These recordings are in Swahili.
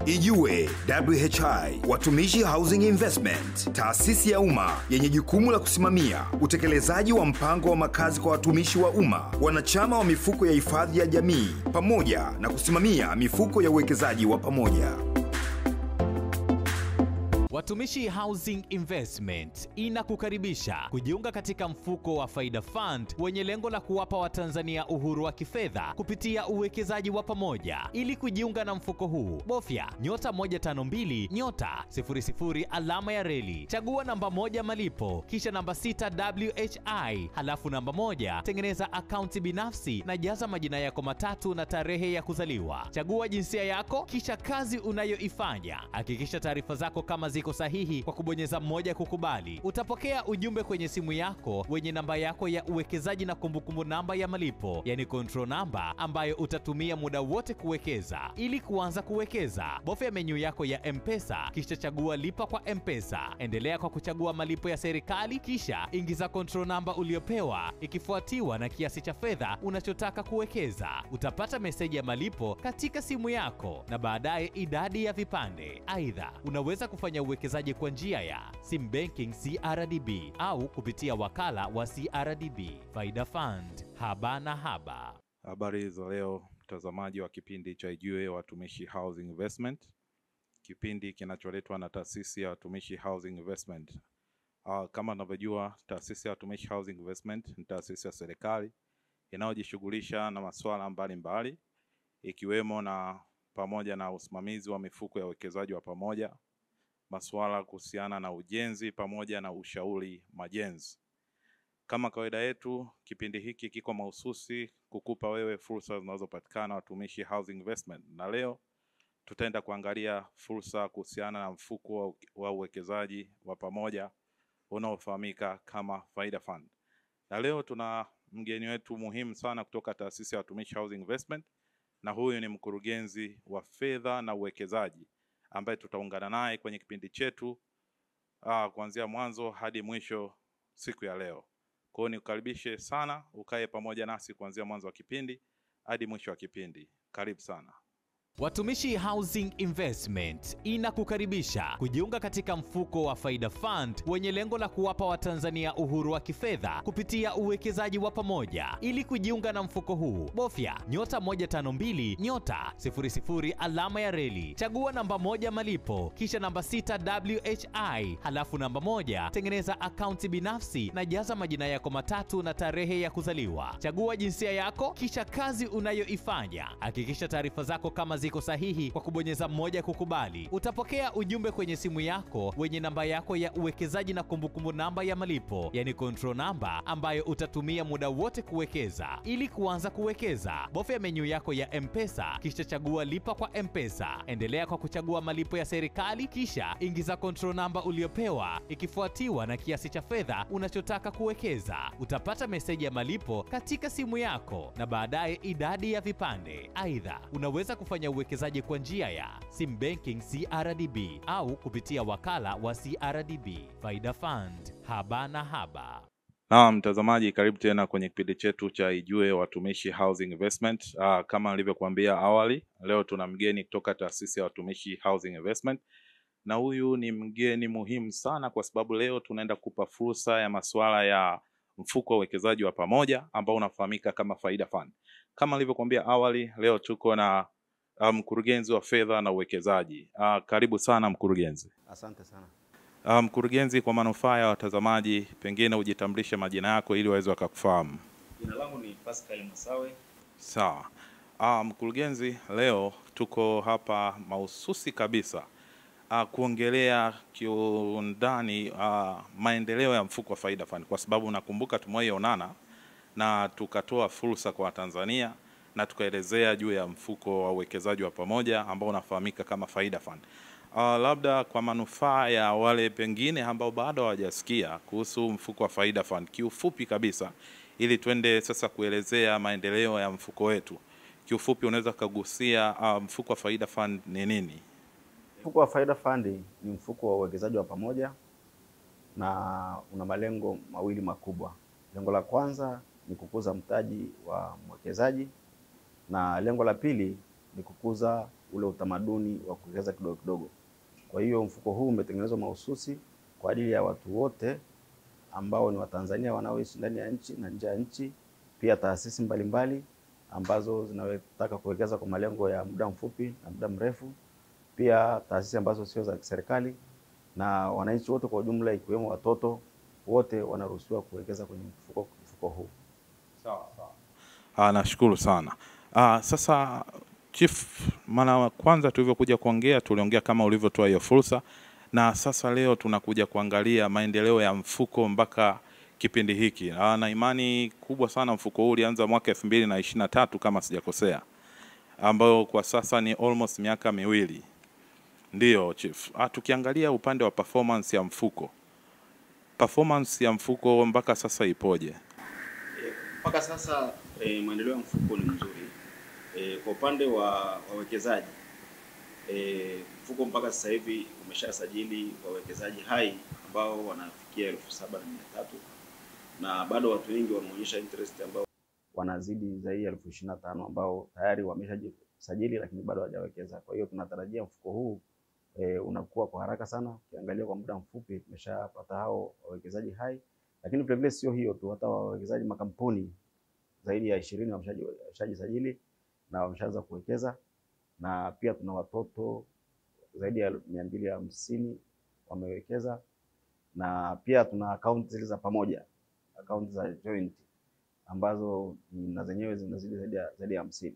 Ijue WHI Watumishi Housing Investment, taasisi ya umma yenye jukumu la kusimamia utekelezaji wa mpango wa makazi kwa watumishi wa umma, wanachama wa mifuko ya hifadhi ya jamii, pamoja na kusimamia mifuko ya uwekezaji wa pamoja. Watumishi Housing Investment inakukaribisha kujiunga katika mfuko wa Faida Fund wenye lengo la kuwapa Watanzania uhuru wa kifedha kupitia uwekezaji wa pamoja. Ili kujiunga na mfuko huu, bofya *152 *00 alama ya reli, chagua namba 1 malipo, kisha namba 6 WHI, halafu namba 1 tengeneza akaunti binafsi na jaza majina yako matatu na tarehe ya kuzaliwa. Chagua jinsia yako kisha kazi unayoifanya. Hakikisha taarifa zako kama ziko sahihi kwa kubonyeza 1 kukubali. Utapokea ujumbe kwenye simu yako wenye namba yako ya uwekezaji na kumbukumbu namba ya malipo, yani control number, ambayo utatumia muda wote kuwekeza. Ili kuanza kuwekeza, bofya menu yako ya M-Pesa kisha chagua lipa kwa M-Pesa. Endelea kwa kuchagua malipo ya serikali kisha ingiza control number uliopewa ikifuatiwa na kiasi cha fedha unachotaka kuwekeza. Utapata meseji ya malipo katika simu yako na baadaye idadi ya vipande. Aidha, unaweza kufanya uwekezaji kwa njia ya Sim Banking CRDB au kupitia wakala wa CRDB. Faida Fund, haba na haba. Habari za leo mtazamaji wa kipindi cha Ijue Watumishi Housing Investment, kipindi kinacholetwa na taasisi ya Watumishi Housing Investment. Kama unavyojua, taasisi ya Watumishi Housing Investment ni taasisi ya serikali inayojishughulisha na masuala mbalimbali ikiwemo na pamoja na usimamizi wa mifuko ya uwekezaji wa pamoja, masuala kuhusiana na ujenzi pamoja na ushauri majenzi. Kama kawaida yetu, kipindi hiki kiko mahususi kukupa wewe fursa zinazopatikana Watumishi Housing Investment, na leo tutaenda kuangalia fursa kuhusiana na mfuko wa uwekezaji wa pamoja unaofahamika kama Faida Fund. Na leo tuna mgeni wetu muhimu sana kutoka taasisi ya Watumishi Housing Investment, na huyu ni mkurugenzi wa fedha na uwekezaji ambaye tutaungana naye kwenye kipindi chetu kuanzia mwanzo hadi mwisho siku ya leo. Kwa hiyo nikukaribishe sana ukae pamoja nasi kuanzia mwanzo wa kipindi hadi mwisho wa kipindi. Karibu sana. Watumishi Housing Investment inakukaribisha kujiunga katika mfuko wa Faida Fund wenye lengo la kuwapa Watanzania uhuru wa kifedha kupitia uwekezaji wa pamoja. Ili kujiunga na mfuko huu, bofya *152 *00 alama ya reli, chagua namba 1 malipo, kisha namba 6 WHI, halafu namba 1 tengeneza akaunti binafsi na jaza majina yako matatu na tarehe ya kuzaliwa. Chagua jinsia yako kisha kazi unayoifanya. Hakikisha taarifa zako kama ziko sahihi kwa kubonyeza 1 kukubali. Utapokea ujumbe kwenye simu yako wenye namba yako ya uwekezaji na kumbukumbu namba ya malipo, yani control number, ambayo utatumia muda wote kuwekeza. Ili kuanza kuwekeza, bofya menu yako ya M-Pesa kisha chagua lipa kwa M-Pesa. Endelea kwa kuchagua malipo ya serikali kisha ingiza control number uliopewa ikifuatiwa na kiasi cha fedha unachotaka kuwekeza. Utapata meseji ya malipo katika simu yako na baadaye idadi ya vipande. Aidha, unaweza kufanya uwekezaji kwa njia ya Sim Banking CRDB au kupitia wakala wa CRDB. Faida Fund, haba na haba. Naam mtazamaji, karibu tena kwenye kipindi chetu cha Ijue Watumishi Housing Investment. Kama nilivyokuambia awali, leo tuna mgeni kutoka taasisi ya Watumishi Housing Investment, na huyu ni mgeni muhimu sana kwa sababu leo tunaenda kupa fursa ya masuala ya mfuko wa uwekezaji wa pamoja ambao unafahamika kama Faida Fund. Kama nilivyokuambia awali, leo tuko na mkurugenzi wa fedha na uwekezaji. Karibu sana mkurugenzi. Asante sana. Mkurugenzi, kwa manufaa ya watazamaji, pengine ujitambulishe majina yako ili waweze wakakufahamu. Jina langu ni Pascal Masawe. Sawa. Mkurugenzi, leo tuko hapa mahususi kabisa kuongelea kiundani maendeleo ya mfuko wa Faida Fund, kwa sababu nakumbuka tumewahi na tukatoa fursa kwa Tanzania na tukaelezea juu ya mfuko wa uwekezaji wa pamoja ambao unafahamika kama Faida Fund. Labda kwa manufaa ya wale pengine ambao bado hawajasikia kuhusu mfuko wa Faida Fund, kiufupi kabisa, ili twende sasa kuelezea maendeleo ya mfuko wetu. Kiufupi unaweza kugusia mfuko wa Faida Fund ni nini? Mfuko wa Faida Fund ni mfuko wa uwekezaji wa pamoja na una malengo mawili makubwa. Lengo la kwanza ni kukuza mtaji wa mwekezaji na lengo la pili ni kukuza ule utamaduni wa kuwekeza kidogo kidogo. Kwa hiyo mfuko huu umetengenezwa mahususi kwa ajili ya watu wote ambao ni Watanzania wanaoishi ndani ya nchi na nje ya nchi, pia taasisi mbalimbali ambazo zinataka kuwekeza kwa malengo ya muda mfupi na muda mrefu, pia taasisi ambazo sio za serikali na wananchi wote kwa ujumla ikiwemo watoto wote wanaruhusiwa kuwekeza kwenye mfuko huu. Sawa sawa. Nashukuru sana. Sasa Chief, mara kwanza tulivyokuja kuongea tuliongea kama ulivyotoa hiyo fursa, na sasa leo tunakuja kuangalia maendeleo ya mfuko mpaka kipindi hiki. Na imani kubwa sana mfuko huu ulianza mwaka 2023 kama sijakosea, ambao kwa sasa ni almost miaka miwili. Ndiyo Chief. Tukiangalia upande wa performance ya mfuko, performance ya mfuko mpaka sasa ipoje? Mpaka sasa maendeleo ya mfuko ni mzuri. Kwa upande wa wawekezaji, mfuko mpaka sasa hivi umeshasajili wawekezaji hai ambao wanafikia 7,300, na bado watu wengi wameonyesha interest ambao wanazidi zaidi ya 25,000 ambao tayari wameshajisajili lakini bado hawajawekeza. Kwa hiyo tunatarajia mfuko huu unakuwa kwa haraka sana. Ukiangalia kwa muda mfupi tumeshapata hao wawekezaji hai, lakini vile vile sio hiyo tu, hata wawekezaji makampuni zaidi ya 20 wameshajisajili na wameshaanza kuwekeza, na pia tuna watoto zaidi ya 250 wamewekeza, na pia tuna account zile za pamoja, account za joint ambazo na zenyewe zinazidi zaidi ya 50.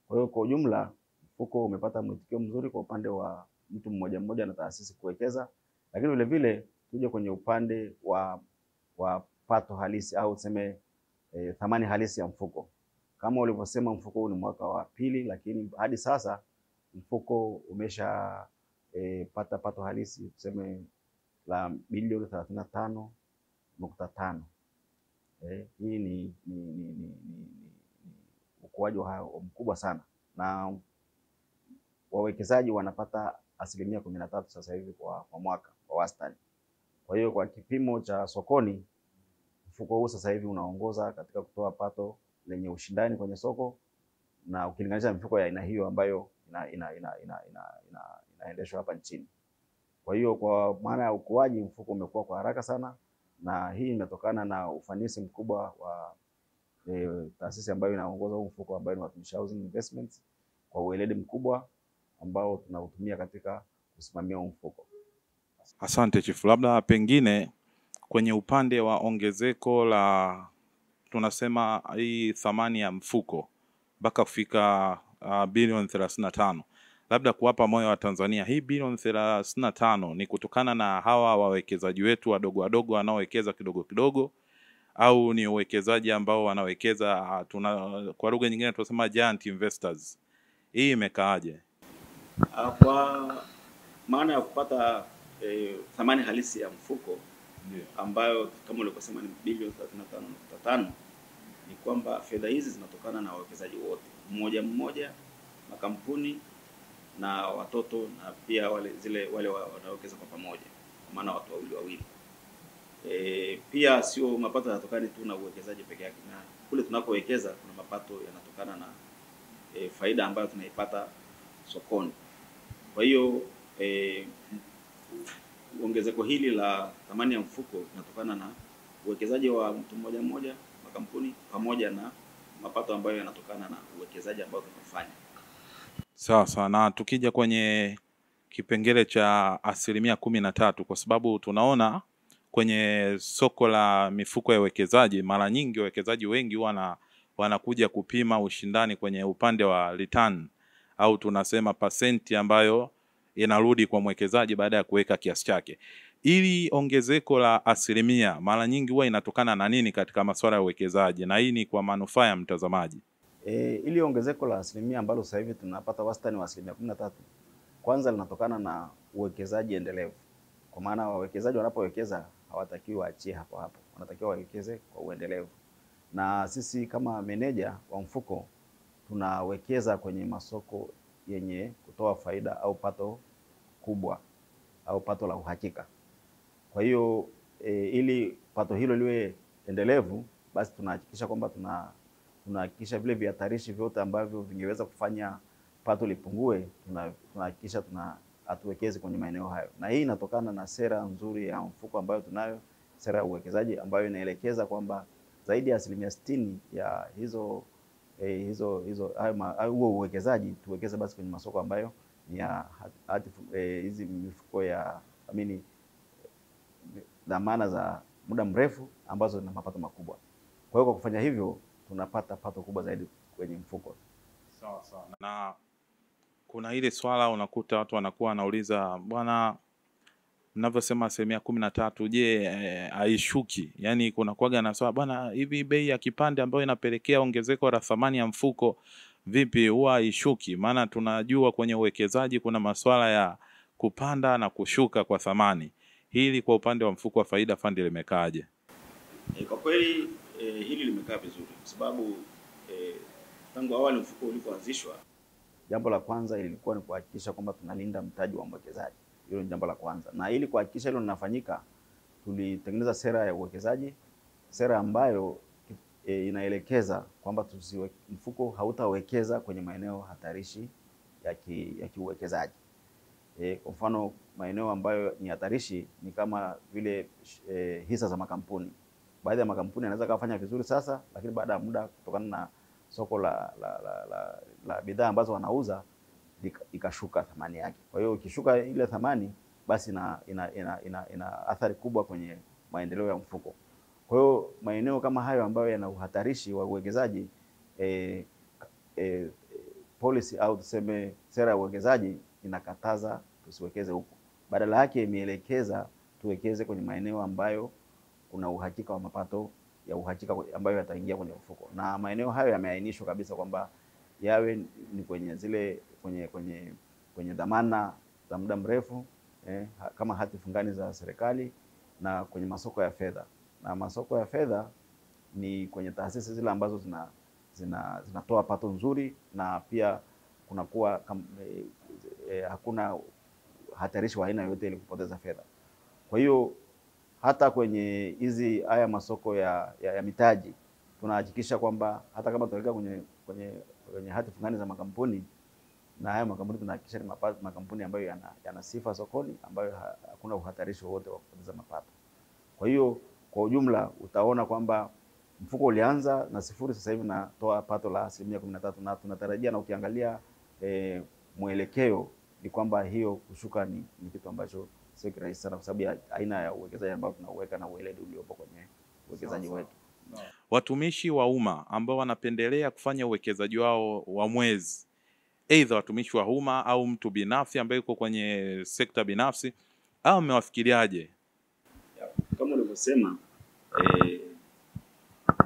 Kwa hiyo kwa ujumla mfuko umepata mwitikio mzuri kwa upande wa mtu mmoja mmoja na taasisi kuwekeza, lakini vile vile tuje kwenye upande wa pato halisi au tuseme thamani halisi ya mfuko. Kama ulivyosema, mfuko huu ni mwaka wa pili, lakini hadi sasa mfuko umesha pata pato halisi tuseme la bilioni 35.5. Hii ni ukuaji mkubwa sana, na wawekezaji wanapata 13% sasa hivi kwa mwaka kwa wastani. Kwa hiyo kwa kipimo cha sokoni, mfuko huu sasa hivi unaongoza katika kutoa pato lenye ushindani kwenye soko, na ukilinganisha mifuko ya aina hiyo ambayo inaendeshwa hapa nchini. Kwa hiyo kwa maana ya ukuaji, mfuko umekuwa kwa haraka sana, na hii inatokana na ufanisi mkubwa wa taasisi ambayo inaongoza huu mfuko ambayo ni Watumishi Housing Investments, kwa ueledi mkubwa ambao tunautumia katika kusimamia huu mfuko. Asante Chief. Labda pengine kwenye upande wa ongezeko la tunasema hii thamani ya mfuko mpaka kufika bilioni 35, labda kuwapa moyo wa Tanzania, hii bilioni 35 ni kutokana na hawa wawekezaji wetu wadogo wadogo wanaowekeza kidogo kidogo, au ni uwekezaji ambao wanawekeza kwa lugha nyingine tunasema giant investors? Hii imekaaje? Kwa maana ya kupata thamani halisi ya mfuko ambayo kama ulivyosema ni bilioni 35.5, ni kwamba fedha hizi zinatokana na wawekezaji wote mmoja mmoja, makampuni na watoto, na pia wale wanaowekeza kwa pamoja, kwa maana watu wawili wawili. Pia sio mapato yanatokana tu na uwekezaji peke yake, na kule tunakowekeza kuna mapato yanatokana na faida ambayo tunaipata sokoni. Kwa hiyo ongezeko hili la thamani ya mfuko linatokana na uwekezaji wa mtu mmoja mmoja, makampuni, pamoja na mapato ambayo yanatokana na uwekezaji ambao tunafanya. Sawa sawa. Na tukija kwenye kipengele cha 13%, kwa sababu tunaona kwenye soko la mifuko ya uwekezaji mara nyingi wawekezaji wengi wanakuja kupima ushindani kwenye upande wa return, au tunasema pasenti ambayo inarudi kwa mwekezaji baada ya kuweka kiasi chake. Ili ongezeko la asilimia mara nyingi huwa inatokana na nini katika masuala ya uwekezaji, na hii ni kwa manufaa ya mtazamaji? Ili ongezeko la asilimia ambalo sasa hivi tunapata wastani wa 13%, kwanza linatokana na uwekezaji endelevu. Kwa maana wawekezaji wanapowekeza hawatakiwi waachie hapo hapo, wanatakiwa wawekeze kwa uendelevu. Na sisi kama meneja wa mfuko tunawekeza kwenye masoko yenye kutoa faida au pato kubwa au pato la uhakika. Kwa hiyo ili pato hilo liwe endelevu, basi tunahakikisha kwamba tunahakikisha vile vihatarishi vyote ambavyo vingeweza kufanya pato lipungue, tunahakikisha hatuwekezi kwenye maeneo hayo. Na hii inatokana na sera nzuri ya mfuko ambayo tunayo, sera ya uwekezaji ambayo inaelekeza kwamba zaidi ya 60% ya hizo huo uwekezaji tuwekeze basi kwenye masoko ambayo ni ya hizi mifuko ya dhamana za muda mrefu ambazo zina mapato makubwa. Kwa hiyo kwa kufanya hivyo tunapata pato kubwa zaidi kwenye mfuko. Sawa sawa. Na kuna ile swala unakuta watu wanakuwa wanauliza, bwana, mnavyosema 13%, je, haishuki? Yaani kuna kuaga na swala, bwana, hivi bei ya kipande ambayo inapelekea ongezeko la thamani ya mfuko vipi huwa haishuki? Maana tunajua kwenye uwekezaji kuna masuala ya kupanda na kushuka kwa thamani. Hili kwa upande wa mfuko wa Faida Fund limekaaje? Kwa kweli hili limekaa vizuri kwa sababu tangu awali mfuko ulipoanzishwa, jambo la kwanza ilikuwa ni kuhakikisha kwamba tunalinda mtaji wa mwekezaji. Hilo ni jambo la kwanza. Na ili kuhakikisha hilo linafanyika, tulitengeneza sera ya uwekezaji, sera ambayo inaelekeza kwamba mfuko hautawekeza kwenye maeneo hatarishi ya kiuwekezaji. Kwa mfano maeneo ambayo ni hatarishi ni kama vile hisa za makampuni. Baadhi ya makampuni yanaweza kufanya vizuri sasa, lakini baada ya muda kutokana na soko la bidhaa ambazo wanauza ikashuka thamani yake. Kwa hiyo ikishuka ile thamani basi ina athari kubwa kwenye maendeleo ya mfuko. Kwa hiyo maeneo kama hayo ambayo yana uhatarishi wa uwekezaji, policy au tuseme sera ya uwekezaji inakataza tusiwekeze huko. Badala yake imeelekeza tuwekeze kwenye maeneo ambayo kuna uhakika wa mapato ya uhakika ambayo yataingia kwenye mfuko. Na maeneo hayo yameainishwa kabisa kwamba yawe ni kwenye zile kwenye dhamana za muda mrefu, kama hati fungani za serikali, na kwenye masoko ya fedha. Na masoko ya fedha ni kwenye taasisi zile ambazo zinatoa pato nzuri na pia kunakuwa hakuna hatarishi wa aina yoyote ili kupoteza fedha. Kwa hiyo hata kwenye hizi haya masoko ya mitaji tunahakikisha kwamba hata kama tunaweka kwenye hati fungani za makampuni, na haya makampuni tunahakikisha ni makampuni ambayo yana sifa sokoni, ambayo hakuna uhatarishi wowote wa kupoteza mapato. Kwa hiyo kwa ujumla utaona kwamba mfuko ulianza na 0, sasa hivi natoa pato la 13%, na tunatarajia, na ukiangalia mwelekeo ni kwamba hiyo kushuka ni kitu ambacho sio kirahisi sana kwa sababu ya aina ya uwekezaji ambao tunauweka na ueledi uliopo kwenye uwekezaji wetu. Watumishi wa umma ambao wanapendelea kufanya uwekezaji wao wa mwezi, aidha watumishi wa umma au mtu binafsi ambaye yuko kwenye sekta binafsi, au mmewafikiriaje? Kama ulivyosema,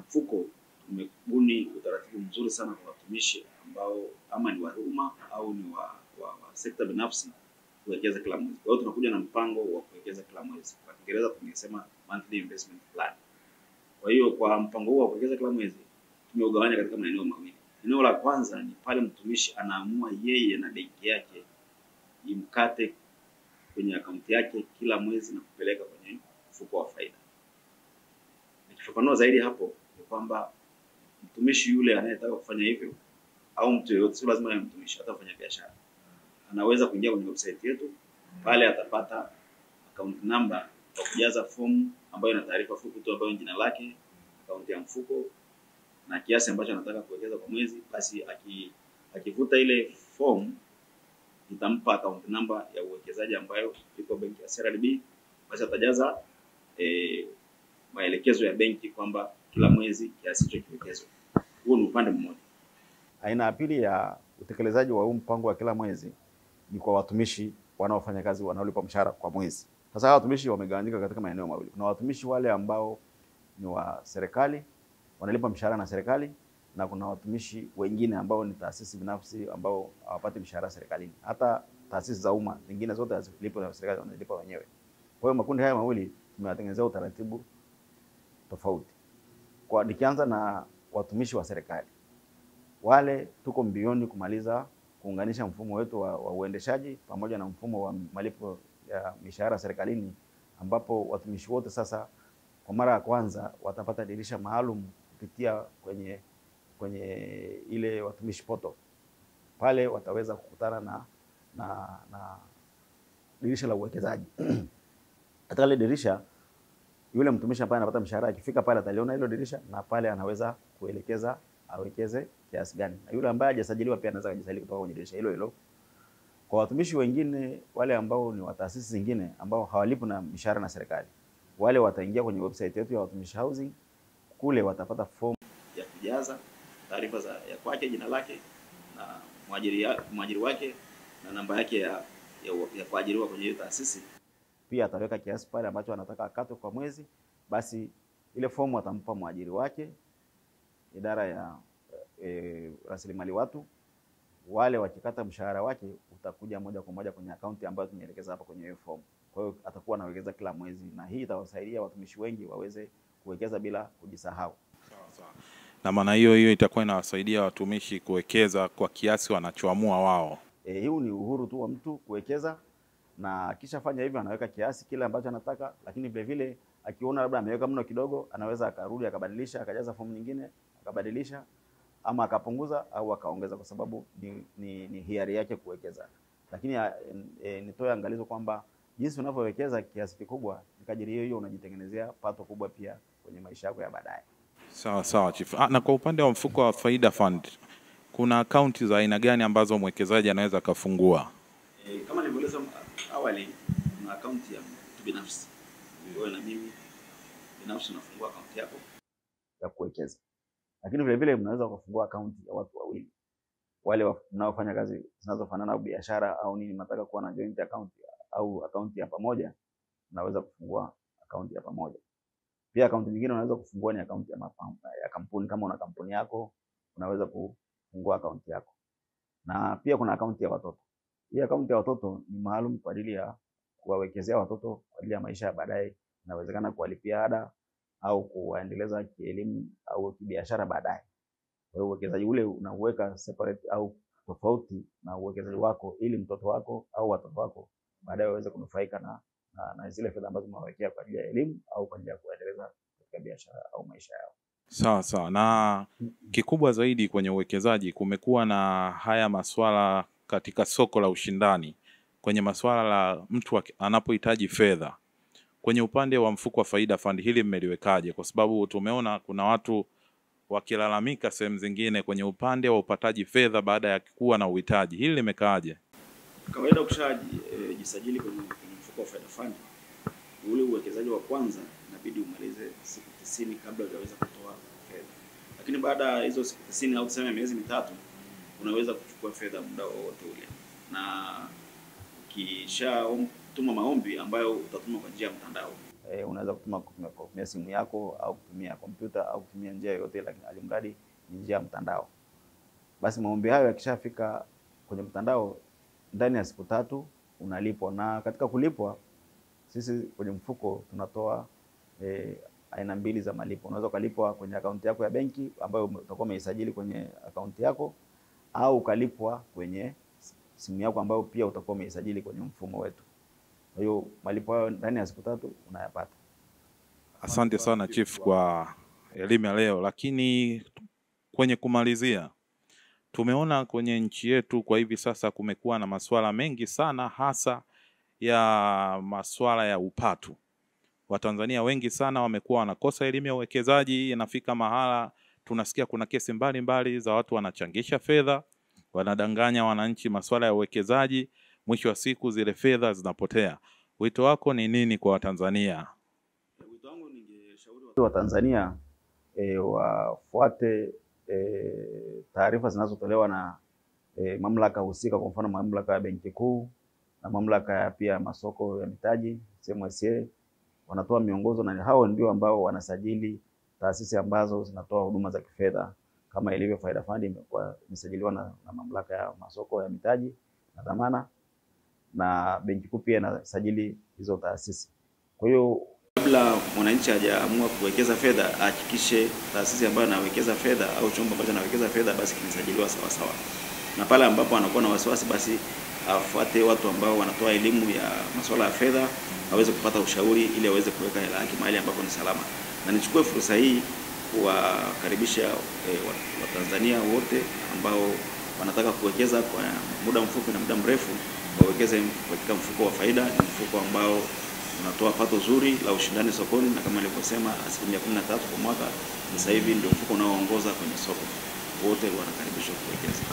mfuko tumebuni utaratibu mzuri sana kwa watumishi ambao ama ni wa umma au ni wa sekta binafsi kuwekeza kila mwezi. Kwa hiyo tunakuja na mpango wa kuwekeza kila mwezi. Kwa Kiingereza tungesema monthly investment plan. Kwa hiyo kwa mpango huu wa kuwekeza kila mwezi tumeugawanya katika maeneo mawili. Eneo la kwanza ni pale mtumishi anaamua yeye na benki yake imkate kwenye akaunti yake kila mwezi na kupeleka kwenye mfuko wa faida. Nikifafanua zaidi hapo ni kwamba mtumishi yule anayetaka kufanya hivyo au mtu yeyote, sio lazima awe mtumishi, hata mfanya biashara, anaweza kuingia kwenye website yetu. Pale atapata account number kwa kujaza fomu ambayo ina taarifa fupi tu ambayo ni jina lake, akaunti ya mfuko na kiasi ambacho anataka kuwekeza kwa mwezi. Basi akivuta ile form itampa account number ya uwekezaji ambayo iko benki ya CRDB. Basi atajaza maelekezo ya benki kwamba kila mwezi kiasi hicho kiwekezwe. Huo ni upande mmoja. Aina ya pili ya utekelezaji wa huu mpango wa kila mwezi ni kwa watumishi wanaofanya kazi wanaolipwa mshahara kwa mwezi. Sasa hawa watumishi wamegawanyika katika maeneo mawili. Kuna watumishi wale ambao ni wa serikali, wanalipa mshahara na serikali, na kuna watumishi wengine ambao ni taasisi binafsi ambao hawapati mshahara serikalini. Hata taasisi za umma zingine zote hazilipwi na serikali, wanalipa wenyewe. Kwa hiyo makundi haya mawili tumewatengenezea utaratibu tofauti. Kwa nikianza na watumishi wa serikali, wale tuko mbioni kumaliza kuunganisha mfumo wetu wa uendeshaji pamoja na mfumo wa malipo ya mishahara serikalini, ambapo watumishi wote sasa kwa mara ya kwanza watapata dirisha maalum kupitia kwenye ile watumishi portal. Pale wataweza kukutana na dirisha la uwekezaji. Katika ile dirisha, yule mtumishi ambaye anapata mshahara akifika pale ataliona hilo dirisha na pale anaweza kuelekeza awekeze kiasi gani. Na yule ambaye hajasajiliwa pia anaweza kujisajili kutoka kwenye dirisha hilo hilo. Kwa watumishi wengine wale ambao ni wa taasisi zingine ambao hawalipwi na mishahara na serikali, wale wataingia kwenye website yetu ya Watumishi Housing, kule watapata fomu ya kujaza taarifa za ya kwake, jina lake na mwajiri wake na namba yake ya kuajiriwa kwenye hiyo taasisi. Pia ataweka kiasi pale ambacho anataka akatwe kwa mwezi. Basi ile fomu atampa mwajiri wake, idara ya rasilimali watu. Wale wakikata mshahara wake utakuja moja kwa moja kwenye akaunti ambayo tumeelekeza hapa kwenye hiyo fomu. Kwa hiyo atakuwa anawekeza kila mwezi, na hii itawasaidia watumishi wengi waweze kuwekeza bila kujisahau. Na maana hiyo hiyo itakuwa inawasaidia watumishi kuwekeza kwa kiasi wanachoamua wao. Huu ni uhuru tu wa mtu kuwekeza, na akishafanya hivyo anaweka kiasi kile ambacho anataka, lakini vile vile akiona labda ameweka mno kidogo anaweza akarudi akabadilisha, akajaza fomu nyingine, akabadilisha ama akapunguza au akaongeza, kwa sababu ni hiari yake kuwekeza. Lakini nitoe angalizo kwamba jinsi unavyowekeza kiasi kikubwa ni kadiri hiyo hiyo unajitengenezea pato kubwa pia kwenye maisha yako ya baadaye. Sawa sawa Chief. Na kwa upande wa mfuko wa Faida Fund, kuna akaunti za aina gani ambazo mwekezaji anaweza kafungua? Kama nilivyoeleza awali, kuna akaunti ya mtu binafsi. Wewe na mimi binafsi unafungua akaunti yako ya kuwekeza. Lakini vile vile mnaweza kufungua akaunti ya watu wawili. Wale mnaofanya kazi zinazofanana au biashara au nini, mnataka kuwa na joint account au akaunti ya pamoja, mnaweza kufungua akaunti ya pamoja. Pia akaunti nyingine unaweza kufungua ni akaunti ya kampuni. Kama una kampuni yako unaweza kufungua akaunti yako. Na pia kuna akaunti ya watoto. Hii akaunti ya watoto ni maalum kwa ajili ya kuwawekezea watoto kwa ajili ya maisha ya baadaye. Inawezekana kuwalipia ada au kuwaendeleza kielimu au kibiashara baadaye. Kwa hiyo uwekezaji ule unauweka separate au tofauti na uwekezaji wako, ili mtoto wako au watoto wako baadaye waweze kunufaika na zile fedha ambazo umewawekea kwa ajili ya elimu au kwa ajili ya kuendeleza katika biashara au maisha yao. Sawa sawa. Na kikubwa zaidi kwenye uwekezaji, kumekuwa na haya masuala katika soko la ushindani, kwenye masuala la mtu anapohitaji fedha. Kwenye upande wa mfuko wa Faida Fund hili mmeliwekaje? Kwa sababu tumeona kuna watu wakilalamika sehemu zingine kwenye upande wa upataji fedha baada ya kuwa na uhitaji. Hili limekaaje? Kawaida ukishajisajili kwenye mfuko wa Faida Fund, ule uwekezaji wa kwanza inabidi umalize siku 90 kabla hujaweza kutoa fedha. Lakini baada ya hizo siku 90 au tuseme miezi mitatu, unaweza kuchukua fedha muda wowote ule. Na ukisha tuma maombi ambayo utatuma kwa njia ya mtandao. Unaweza kutuma kutumia simu yako au kutumia kompyuta au kutumia njia yoyote, lakini alimradi ni njia ya mtandao. Basi maombi hayo yakishafika kwenye mtandao ndani ya siku 3 unalipwa. Na katika kulipwa sisi kwenye mfuko tunatoa aina mbili za malipo. Unaweza kulipwa kwenye akaunti yako ya benki ambayo utakuwa umeisajili kwenye akaunti yako, au ukalipwa kwenye simu yako ambayo pia utakuwa umeisajili kwenye mfumo wetu. Kwa hiyo malipo hayo ndani ya siku 3 unayapata. Asante sana Chief kwa elimu ya leo. Lakini kwenye kumalizia, tumeona kwenye nchi yetu kwa hivi sasa kumekuwa na masuala mengi sana, hasa ya masuala ya upatu. Watanzania wengi sana wamekuwa wanakosa elimu ya uwekezaji. Inafika mahala tunasikia kuna kesi mbalimbali za watu wanachangisha fedha, wanadanganya wananchi masuala ya uwekezaji, mwisho wa siku zile fedha zinapotea. Wito wako ni nini kwa Watanzania? Wito wangu ningeshauri Watanzania wafuate taarifa zinazotolewa na mamlaka husika, kwa mfano mamlaka ya Benki Kuu na mamlaka ya pia masoko ya mitaji CMSA. Wanatoa miongozo na hao ndio ambao wanasajili taasisi ambazo zinatoa huduma za kifedha, kama ilivyo Faida Fund imekuwa imesajiliwa na mamlaka ya masoko ya mitaji na dhamana, na Benki Kuu pia inasajili hizo taasisi. Kwa hiyo kabla mwananchi hajaamua kuwekeza fedha, ahakikishe taasisi ambayo anawekeza fedha au chombo ambacho anawekeza fedha basi kimesajiliwa sawa sawa. Na pale ambapo anakuwa na wasiwasi, basi afuate watu ambao wanatoa elimu ya masuala ya fedha, aweze kupata ushauri ili aweze kuweka hela yake mahali ambapo ni salama. Na nichukue fursa hii kuwakaribisha Watanzania wote ambao wanataka kuwekeza kwa muda mfupi na muda mrefu wawekeze katika mfuko wa Faida. Ni mfuko ambao unatoa pato zuri la ushindani sokoni, na kama nilivyosema 13% kwa mwaka. Sasa hivi ndio mfuko unaoongoza kwenye soko. Wote wanakaribishwa kuwekeza.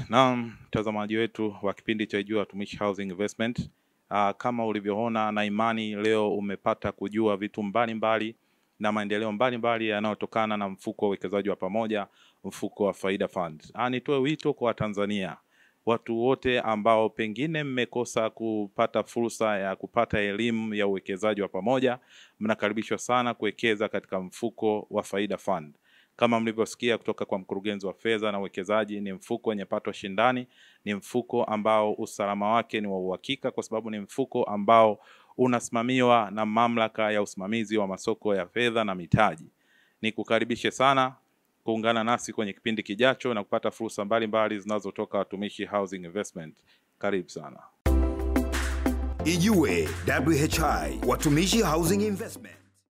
Naam, mtazamaji wetu wa kipindi cha Ijue Watumishi Housing Investment, kama ulivyoona na imani leo umepata kujua vitu mbalimbali na maendeleo mbalimbali yanayotokana na mfuko wa uwekezaji wa pamoja, mfuko wa Faida Fund. Nitoe wito kwa Tanzania, watu wote ambao pengine mmekosa kupata fursa ya kupata elimu ya uwekezaji wa pamoja, mnakaribishwa sana kuwekeza katika mfuko wa Faida Fund. Kama mlivyosikia kutoka kwa mkurugenzi wa fedha na uwekezaji, ni mfuko wenye pato shindani, ni mfuko ambao usalama wake ni wa uhakika kwa sababu ni mfuko ambao unasimamiwa na mamlaka ya usimamizi wa masoko ya fedha na mitaji. Nikukaribishe sana kuungana nasi kwenye kipindi kijacho na kupata fursa mbalimbali zinazotoka Watumishi Housing Investment. Karibu sana. Ijue WHI Watumishi Housing Investment.